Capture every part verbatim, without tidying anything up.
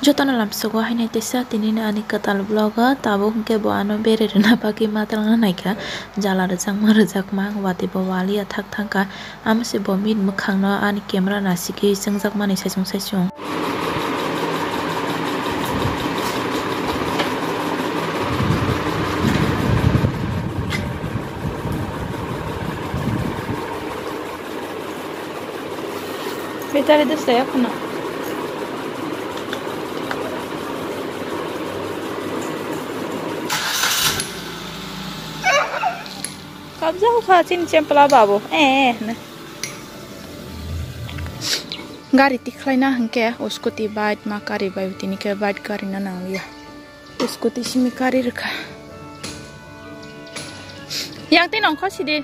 Jotono lamsogo hainai teisa tinini ani kwtal vlog o, tabuk hwnkhe bo ano bere rwna bagwi ma talangna naikha, jala rwjakma rwjakma watwi bo waliya thak thangkha, amo se bo meet mwkhangno ani camera nasigwi chwngjakmani saichung saichung. Battery dos taya khuna. Kabjao kha chini chempla babo. Eh, eh, na. Gari tikhlaina hwnkhe, o scooty, bike ma kari bai, tini khe bike gari na nangya. Scooty simi kari rwkha. Yang tei nongkho sidi.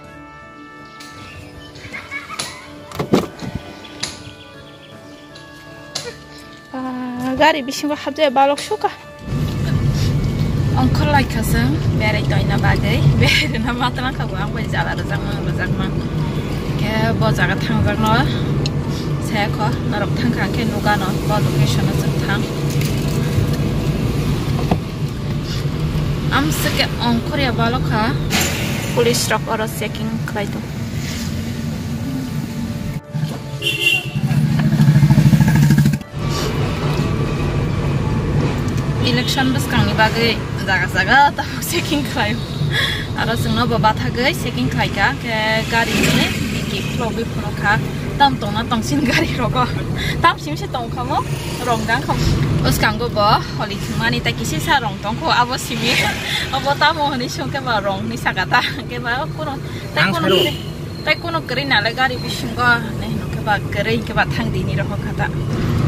Ah, gari bisingo habjai balok suka. Ongkhor laikha chwng berai toina bagwi, berai rwna ma twlang kha bo, ang bai jala rwjakma rwjakma. Khe bo jaga thangjakno saya kho, norok thangkha hwnkhe nukano, bo location o chwng thang. Amswk khe ongkhorya balokha, police rok oro checking khlai tongo. Election bwskangni bagwi jaga jaga tabuk checking khlai. Aro chwngno bo bathagwi checking khlaikha, khe garini dicky khulogwi phunukha. Tam tongna tongsin gari rogo. Tam simi se tongkhamo, rong dangkhamo. Bwskango bo holi thwngmani tai kisisa rong tongkho, abo simi. Abo tamo hwnwi swngkhe ba rong hwnwi sakha ta. Hwnkhe ba kono, tai kono, tai kono kwrwi nale gari bisingo hwnwi hwnkhe ba kwrwi hwnkhe ba thang dini rohor kha ta.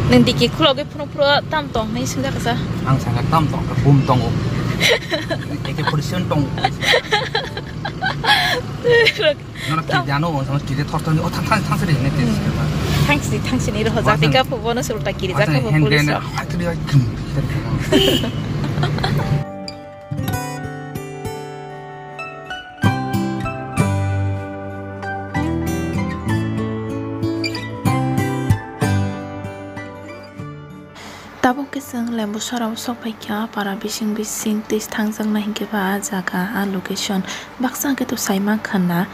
Nwng dicky khulogwi phunuk phuru tam tong hwnwi swngjakha sa. Ang sakha tam tong, bum tongo. Eke position tongo. Nono kiri ano, sama kiri thor thor ni, oh, thang, thang, thang sini, ini tis. Thang sini, thang sini, roh, jati ka phu bono sulta kiri, jaka phu police rok. Tabuk khe chwng Lembusora o sok phaikha, para bising bising twi thangjaknai hinkhe ba ah jaga, ah location baksa hinkhe to sai mankha na.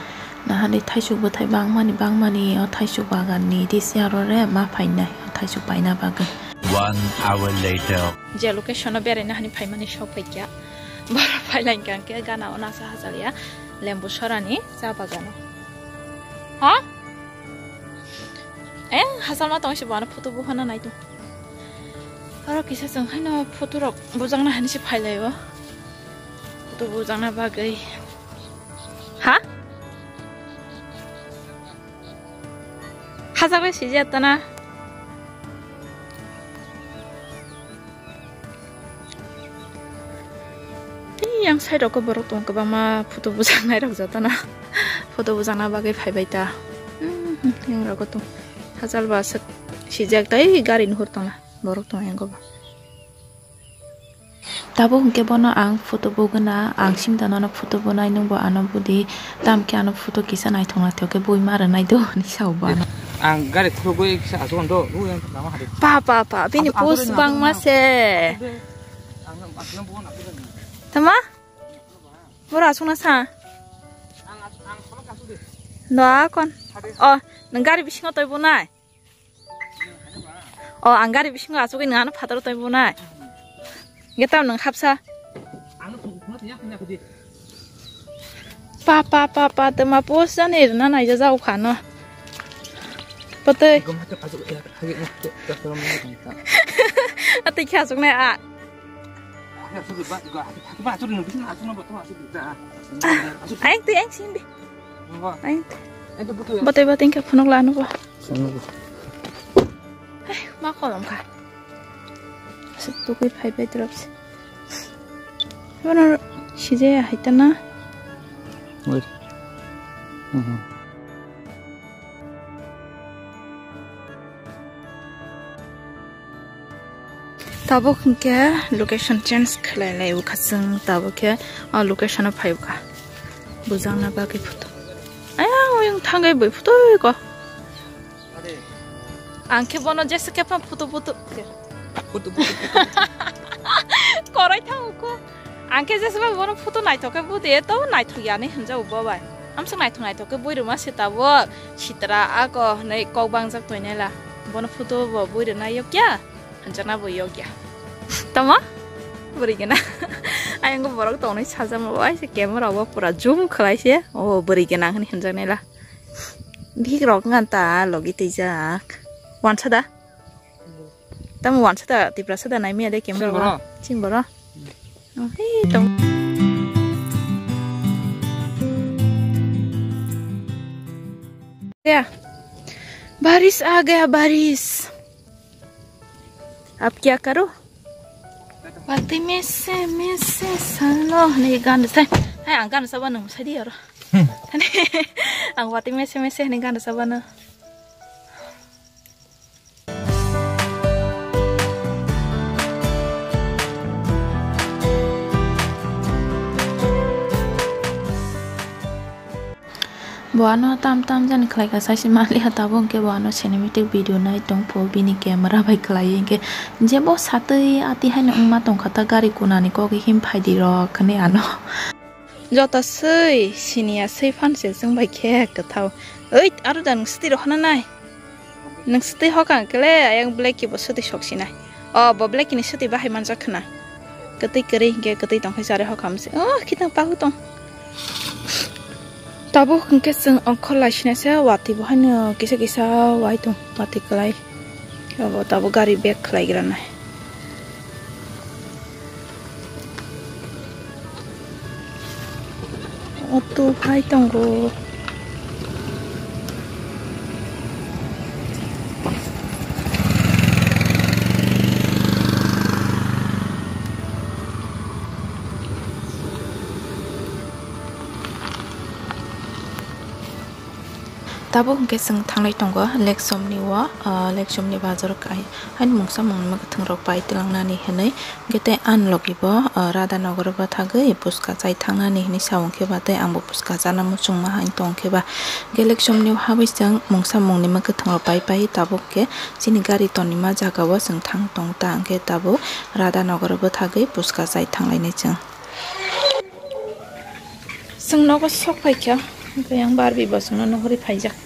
Nahani thaisuk bwthai bangmani bangmani o thaisuk bagan ni twi se aro re ma phainai o thaisuk paina bagwi. One hour later. Je location o beraina hani phaimani sok phaikha. Borok phailankha hinkhe gana o nasa hachal ya Lembusora ni cha bagan o. Ha? Eh, hachal ma tong se bo ano photo buphana nai tong. Aro kisa chwng haino photo rok bujakna hinwi se phailaio. Photo bujakna bagwi. Ha? Hajak bai sijak tana. Tei yang side rok borok tongo kwbangma photo bujaknai rok jotono. Photo bujakna bagwi phaibai ta. Hmm, yang rogo tong. Hachal ba aswk sijak tei gari nuhur tongla. Borok tong yang go ba. Tabuk hwnkhe bono ang photo bugwna, ang simda nono photo bunai, nwngbo ano budi, tamkhe ano photo kisa naithok naithok khe bui ma rwnai do, hinwi sao bo ano. Ang gari khulugwi kisa aswk do, ui ang lama hari. Pa, pa, pa, bini post bangma se. Tama? Boro aswkna sa? No, akon. Oh, nwng gari bisingo toi bunai? O, ang gari bisingo achugwi nwng ano phataro tongwi bunai. Hwnkhe tamo nwng hapsa. Pa, pa, pa, pa, twma post jani rwna naija jago kha no. Patwi. Atwi khe achuknai a. Ayang twi, ayang sindi. Ayang twi. Batwi batwi khe phunuk lanu bo. Ai, ma kolom kha. Aswk tugwi phai bai drop se. Bono sijaya hai ta na. Oi. Mhm. Tabuk hwnkhe location change khlai lai ukha chwng, tabuk khe o location o phai ukha. Bujakna bagwi photo. Ayang oyang thangwi bai photo ko. Ang khe bono jesa khe pha photo photo. Korai thango ko. Ang khe jesa bai bono photo naithok khe budi to naithok yani hinjao bo bai. Amswk naithok naithok khe bui rwma se tabuk sitra ako hwnwi kok bangjak toinai la. Bono photo bo bui rwnai yokya, hinjakna bo yokya. Tamo? Bwrwi gana. Ayang borok tongnai sajama bai se camera bo pura zoom khlai se. O bwrwi gana hwnwi hinjaknai la. Bihik rok ngan ta logi twijak. Wansa da? Tamo wansa da, Tiprasa da nai miya de camera Chini wa. Boro? Chini boro? Oh, hei, tong. Ya. Baris aa gaya, baris. Ab kya karo? Batein mein se, mein se salo. Hwnwi gan sai. Hai, ang gan sabo nung sai di oro. Ang batein mein se, mein se hwnwi gan sabo no. Bo ano tam tam jani khlai kha, saisi manliya tabuk, hwnkhe bo ano cinematic video nai tongpho, bini camera bai khlaiwi, hwnkhe jebo satwi ati haino wngma tongkha ta, gari kunani kok him phaidi rok hwnwi ano. Joto swi siniya swi phan se chwng bai khe kwthao. Oi, aro da nwng swtwi rw hwnna nai. Nwng swtwi hokha hwnkhe le ayang black khe bo swtwi sok sinai. O, bo black ni swtwi bahai manjak khna. Kwtwi kwrwi hwnkhe kwtwi tong khe chari hokha mse. Oh, khitang pahu tong. Tabuk hwnkhe chwng ongkhor lai sinai se watwi bo haino kisa kisa wai tong watwi kwlai. Abo tabuk gari bag khlai gra nai. Auto phai tongo. Tabuk hwnkhe chwng thanglai tongo Lekchomni o, ah, Lekchomni bazar o kai. Haino mungsa mungni mwkhwtwng rok pai twlangnani hwnwi, hwnkhe tei ani logi bo, ah, Radhanagar o bwthagwi puska chai thangnani hwnwi sa hwnkhe ba tei ang bo puska chana muchungma hai tong khe ba. Hwnkhe Lekchomni o habwi chwng mungsa mungni mwkhwtwng rok pai pai tabuk khe chini gari tonima jaga o chwng thang tong ta, hwnkhe tabuk Radhanagar o bwthagwi puska chai thanglainai chwng. Chwng nogo sok phaikha, hwnkhe yang Barbie bo chwngno nuhuri phaijak.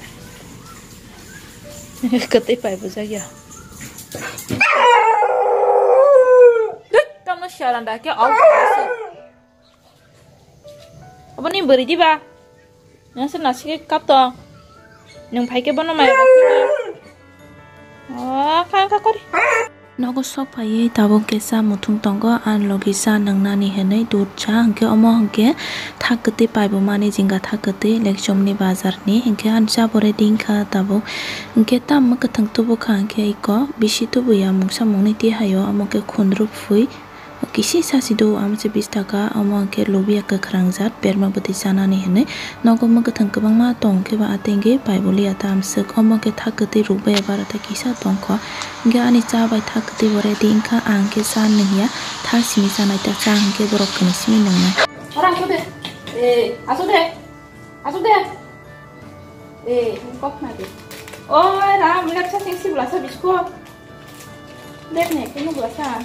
Kwtwi pai bujak ya. Dut, tamno siaran da khe au. Obo ni bwrwi diba? Nang se nasike kap tong. Nwng phai khe bono mai rok. Oh, kha kha kori. Nogo sok phaiwi tabuk khe cha muthung tongo, ani logi cha nwngnani hwnwi dud cha, hwnkhe omo hwnkhe thak kwtwi paibumani jinga thak kwtwi Lekchomni bazarni, hwnkhe ani cha bo ready wngkha tabuk, hwnkhe tamo mwkhwtwng tubukha, hwnkhe iko bisi tubuya mungsa mungni tihaio, omo khe khundruk phui. Kisi sasi do, amo se bis taka, amo hwnkhe lubiya kwkhwrang jat, berma bwtwi chanani hwnwi. Nogo mwkhwtwng kwbangma tong khe ba atengwi paiboliya ta amswk, omo khe thak kwtwi rukbaiya bara tei kisa tongkho. Hwnkhe ani cha bai thak kwtwi bo ready wngkha, ang khe cha nungya, thang simi chanai ta cha hwnkhe borok kwnwi simi nungnai. Ora, asuk de. Eh, asuk de. Asuk de. Eh, kok na de. Oi, ram, lepsa sing si bwlasa biskot. Lep ne, kunu bwlasa.